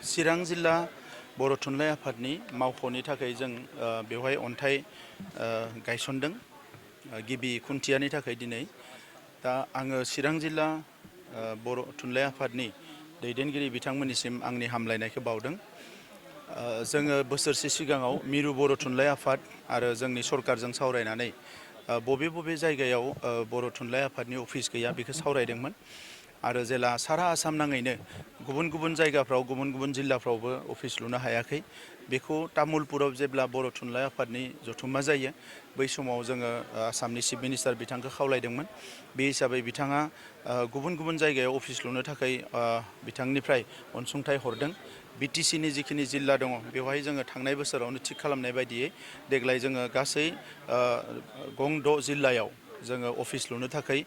चिरां जिल्ला बर' थुनलाइ आफादनि मावख'नि थाखाय जों बेवहाय अन्थाइ गायसनदों गिबि खुन्थियानि थाखाय दिनै दा आङो चिरां जिल्ला बर' थुनलाइ आफादनि दैदेनगिरि बिथांमोननिसिम आंनि हामलायनायखौ बावदों। जोङो बोसोरसे सिगाङाव मिरु बर' थुनलाइ आफाद आरो जोंनि सरकारजों सावरायनानै बबे बबे जायगायाव बर' थुनलाइ आफादनि अफिस गैया बेखौ सावरायदोंमोन आरो जेला सारा आसाम नाङैनो गुबुन गुबुन जायगाफ्राव गुबुन गुबुन जिल्लाफ्रावबो अफिस लुनो हायाखै बेखौ तामुलपुराव जेब्ला बर' थुनलाइ आफादनि जथुम्मा जायो बै समाव जोङो आसामनि चिफ मिनिस्टार बिथांखौ खावलायदोंमोन। बे हिसाबै बिथाङा गुबुन गुबुन जायगायाव अफिस लुनो थाखाय बिथांनिफ्राय अनसुंथाइ हरदों। बिटिसिनि जिखिनि जिल्ला दङ बेवहाय जोङो थांनाय बोसोरावनो थिग खालामनाय बायदियै देग्लाय जोङो गासै गं 6 जिल्लायाव जोङो अफिस लुनो थाखाय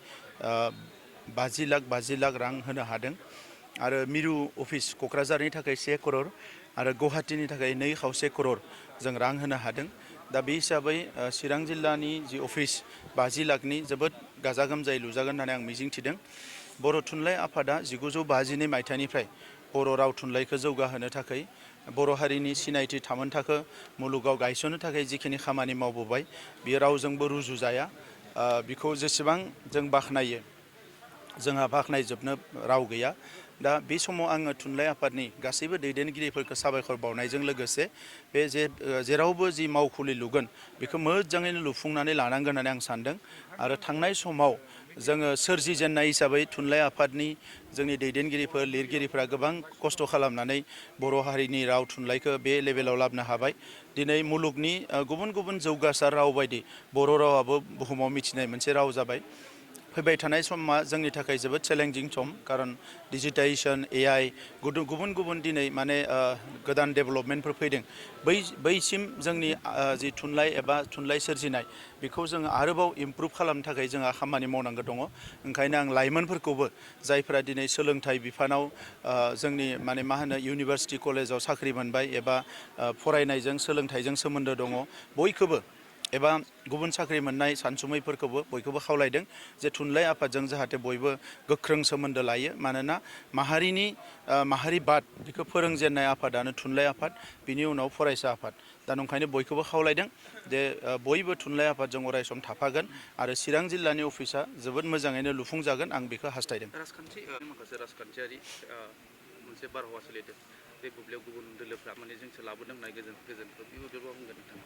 50 लाख रां होनो हादों आरो मिरु अफिस क'क्राझारनि थाखाय 1 करोड़ आरो गुवाहाटीनि थाखाय 2.5 करोड़ जों रां होनो हादों। दा बे हिसाबै चिरां जिल्लानि जि अफिस 50 लाखनि जोबोद गाजा गोमजायै लुजागोन होननानै आं मिजिंथिदों। बर' थुनलाइ आफादा 1952 मायथाइनिफ्राय बर' राव थुनलाइखौ जौगाहोनो थाखाय बर' हारिनि सिनायथि थामोनथाखो मुलुगाव गायसननो थाखाय जिखिनि खामानि मावबोबाय बियो रावजोंबो रुजुजाया। बिखौ जेसेबां जों बाख्नायो जोंहा बाख्नायजोबनो राव गैया। दा बे समाव आङो थुनलाइ आफादनि गासैबो दैदेनगिरिफोरखौ साबायखर बावनायजों लोगोसे बे जेरावबो जि मावखुलि लुगोन बेखौ मोजाङैनो लुफुंनानै लानांगोन होननानै आं सानदों आरो थांनाय समाव जोङो सोरजिजेननाय हिसाबै थुनलाइ आफादनि जोंनि दैदेनगिरिफोर लिरगिरिफोरा गोबां खस्थ' खालामनानै बर' हारिनि राव थुनलाइखौ बे लेभेलाव लाबोनो हाबाय। दिनै मुलुगनि गुबुन गुबुन जौगासार राव बायदि बर' रावाबो बुहुमाव मिथिनाय मोनसे राव जाबाय। फैबाय थानाय समा जोंनि थाखाय जोबोद चेलेन्जिं सम खारन डिजिटाइजेसन AI गुबुन गुबुन दिनै माने गोदान डेभेलपमेन्टफोर फैदों। बैसिम जोंनि जि थुनलाइ एबा थुनलाइ सोरजिनाय बेखौ जोङो आरोबाव इमप्रुभ खालामनो थाखाय जोंहा खामानि मावनांगौ दङ। ओंखायनो आं लाइमोनफोरखौबो जायफोरा दिनै सोलोंथाइ बिफानाव जोंनि माने मा होनो इउनिभार्सिटि कलेजाव साख्रि मोनबाय एबा फरायनायजों सोलोंथाइजों सोमोन्दो दङ बयखौबो एबा गुबुन साख्रि मोननाय सानसुमैफोरखौबो बयखौबो खावलायदों जे थुनलाइ आफादजों जाहाथे बयबो गोख्रों सोमोन्दो लायो। मानोना माहारिबाद बेखौ फोरोंजेननाय आफादानो थुनलाइ आफाद बिनि उनाव फरायसा आफाद। दा नंखायनो बयखौबो खावलायदों जे बयबो थुनलाइ आफादजों अरायसम थाफागोन आरो चिरां जिल्लानि अफिसा जोबोद मोजाङैनो लुफुंजागोन आं बेखौ हास्थायदों। माखासे राजखान्थियारि मोनसे बारहावा सोलिदों बे बुब्लियाव गुबुन दोलोफ्रा माने जोंसो लाबोदों होननाय गोजोनखौ बेबो बुंगोन नोंथाङा?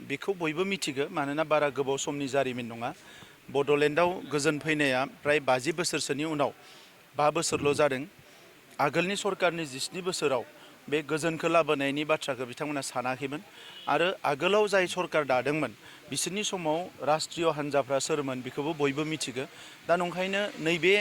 बेखौ बयबो मिथिगौ मानोना बारा गोबाव समनि जारिमिन नङा। बड'लेण्डआव गोजोन फैनाया प्राय 50 बोसोरसोनि उनाव 5 बोसोरल' जादों। आगोलनि सरकारनि 17 बोसोराव बे गोजोनखौ लाबोनायनि बाथ्राखौ बिथांमोना सानाखैमोन आरो आगोलाव जाय सरकार दादोंमोन बिसोरनि समाव राष्ट्रीय हान्जाफ्रा सोरमोन बेखौबो बयबो मिथिगौ। दा नंखायनो नैबे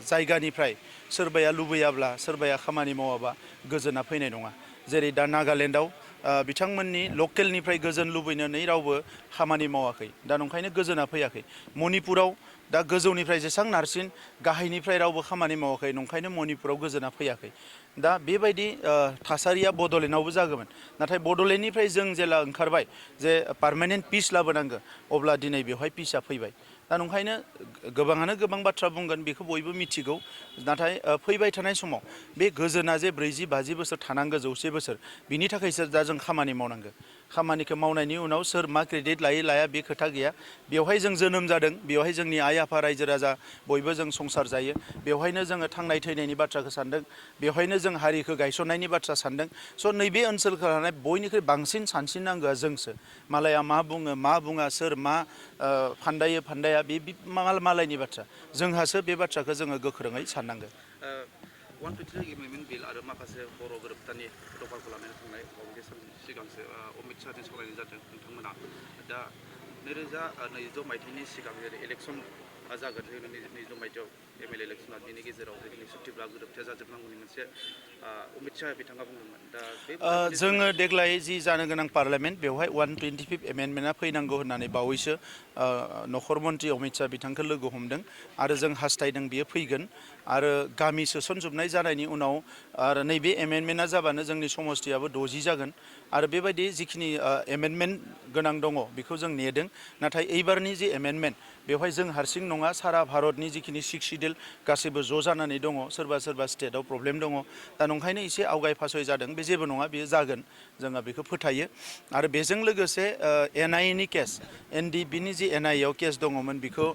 जायगानिफ्राय सोरबाया लुबैयाब्ला सोरबाया खामानि मावाबा गोजोना फैनाय नङा। जेरै दा नागालेण्डआव बिथांमोननि लकेलनिफ्राय गोजोन लुबैनानै रावबो खामानि मावाखै। दा नंखायनो गोजोना फैयाखै। मणिपुराव दा गोजौनिफ्राय जेसां नारसिन गाहायनिफ्राय रावबो खामानि मावाखै नंखायनो मणिपुराव गोजोना फैयाखै। दा बेबायदि थासारिया बड'लेण्डआवबो जागौमोन। नाथाय बड'लेण्डनिफ्राय जों जेला ओंखारबाय जे पार्मानेन्ट पिस लाबोनांगौ अब्ला दिनै बेवहाय पिसआ फैबाय। दा नंखायनो गोबाङानो गोबां बाथ्रा बुंगोन बेखौ बयबो मिथिगौ। नाथाय फैबाय थानाय समाव बे गोजोना जे 40-50 बोसोर थानांगौ 100 बोसोर बिनि थाखायसो दा जों खामानि मावनांगौ। खामानिखौ मावनायनि उनाव सोर मा क्रेडिट लायै लाया बे खोथा गैया। बेवहाय जों जोनोम जादों, बेवहाय जोंनि आइ आफा रायजो राजा बयबो जों संसार जायो, बेवहायनो जोङो थांनाय थैनायनि बाथ्राखौ सानदों, बेवहायनो जों हारिखौ गायसननायनि बाथ्रा सानदों। स' नैबे ओनसोलखौ लानानै बयनिख्रुइ बांसिन सानसिननांगौआ जोंसो। मालाया मा बुङो मा बुङा सोर मा फान्दाया बे मालायनि बाथ्रा। जोंहासो बे बाथ्राखौ जोङो गोख्रोङै साननांगौ। 123 एमेन्डमेन्ट बिल आरो माखासे बर' गोरोबथानि दफाखौ लानानै थांनाय बावैसो सान सिगांसो अमित शाहजों सावरायनाय जादों नोंथांमोना। दा 2022 मायथाइनि सिगां जेरै इलेक्सन जागोन 2022 मायथाइयाव MLA इलेक्सना बिनि गेजेराव जोंनि सुक्तिब्ला गोरोबथाया जाजोबनांगौनि मोनसे अमित शाह बिथाङा बुंदोंमोन। दा बे जोङो देग्लाय जि जानो गोनां पार्लामेन्ट बेवहाय 125 एमेन्डमेन्टआ फैनांगौ होननानै बावैसो नखर मन्त्रि अमित शाह बिथांखौ लोगो हमदों आरो जों हास्थायदों बियो फैगोन आरो गामि सोसनजोबनाय जानायनि उनाव आरो नैबे एमेन्डमेन्टआ जाबानो जोंनि समस्थियाबो 60 जागोन आरो बेबायदि जिखिनि एमेन्डमेन्ट गोनां दङ बेखौ जों नेदों। नाथाय एइबारनि जि एमेन्डमेन्ट बेवहाय जों हारसिं नङा सारा भारतनि जिखिनि सिक्सिडिल गासैबो ज' जानानै दङ सोरबा सोरबा स्टेटआव प्रब्लेम दङ दा नंखायनो एसे आवगाय फासय जादों बे जेबो नङा बेयो जागोन जोङो बेखौ फोथायो आरो बेजों लोगोसे NIA नि केस NDB नि जि NIA आव केस दङमोन बेखौ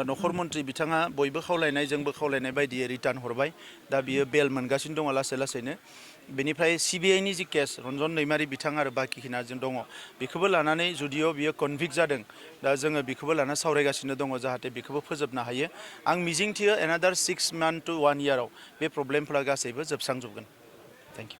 नखर मन्त्रि बिथाङा बयबो खावलायनाय जोंबो खावलायनाय बायदियै रिटार्न हरबाय दा बियो बेल मोनगासिनो दङ लासै लासैनो बेनिफ्राय CBI नि जि केस रन्जन दैमारि बिथां आरो बाखिखिना जों दङ बेखौबो लानानै जुदिअ बियो कनभिक्ट जादों दा जोङो बेखौबो लाना सावरायगासिनो दङ जाहाथे बेखौबो फोजोबनो हायो आं मिजिंथियो एनादार 6 months to 1 year आव बे प्रब्लेमफोरा गासैबो जोबस्रांजोबगोन थेंक इउ